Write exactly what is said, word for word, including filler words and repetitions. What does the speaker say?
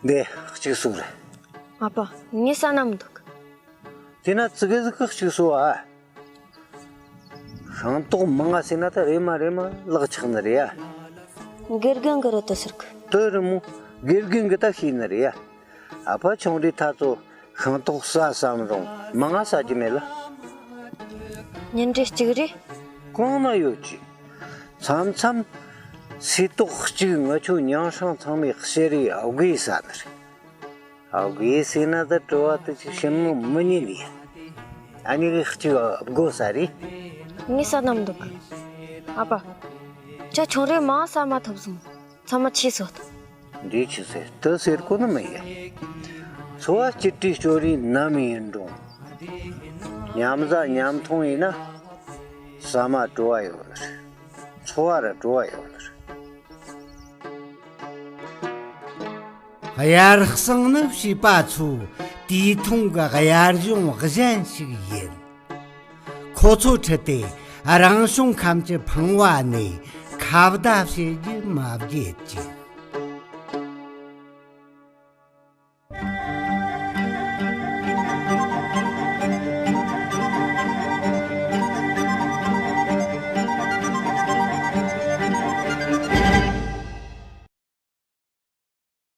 འདི་གཅིག་གསོ་རེད། ཨ་ཕ། ངས་ཟ་ན་མི་འདུག། དེ་ན་ཙི་གེ་ཟིག་གིས་གཅིག་གསོ་ཨ། ཤིང་ཏོག་མང་ང་ཟོས་ན་ད་རེམ་མ་རེམ་མ་ལག་ཆགས་ནི་རེད་ཡ། དགེ་རྒན་གིས་རེད་དོ་ཟེར་གི། དེ་རེད་མོ། དགེ་རྒན་གིས་ད་ཤེས་ནི་རེད་ཡ། ཨ་ཕ་ཆུང་དུས་ད་ཚོ་ཤིང་ཏོག་ཟ་བསམ་རུང་མང་ང་ཟ་རྒྱུ་མེད་ལ། ཉིན་རེ་གཅིག་རེད། གང་ན་ཡོད་ཀྱི། མཚམས་མཚམས་སིལ་ཏོག་གཅིག་ང་ཆོ་མྱང་ཧྲང་ཚང་མའི་ཟས་རེད། ཨ་གོས་ཟ་ནི་རེད། ཨ་གོས་ཟོས་ན་ད་དྲི་བ་དེ་ཅིག་ཞིམ་མོ་མི་ཉན་ཡ། ཨ་ནི་གི་གཅིག་ཨ་གོས་ཟ་རེད། ངས་ཟ་ན་མི་འདུག། ཨ་ཕ། ཁྱོད་ཆུང་རེ་མང་ཟ་མ་ཐུབ་སོང་། ཚང་མ་ཆེས་སོ། འདི་ཆི་ཟེར་དེ་ཟེར་གོ་ནི་མི་ཡ། འཚོ་བ་སྐྱིད་བྲོ་ཅོ་རི་ནམ་ཡིན་རུང་། མཉམ་ཟ་མཉམ་འཐུང་ཡིན་ན། ཟ་མ་བྲོ་བ་ཡོད་ནི་རེད། འཚོ་བ་ར་བྲོ་བ་ཡོད་ནི་རེད། དབྱར་གསང་ནི་བྱིས་པ་ཚོའི་དུས་ཐུང་གི་དབྱར་གཞུང་གཞན་ཞིག་ཡིན། ཁོ་ཚོ་ཁྲིད་དེ་རང་བྱུང་ཁམས་ཀྱི་ཕང་བ་ནས་ཁ་བརྡ་བྱེད་རྒྱུ་མ་བརྗེད་ཅིག།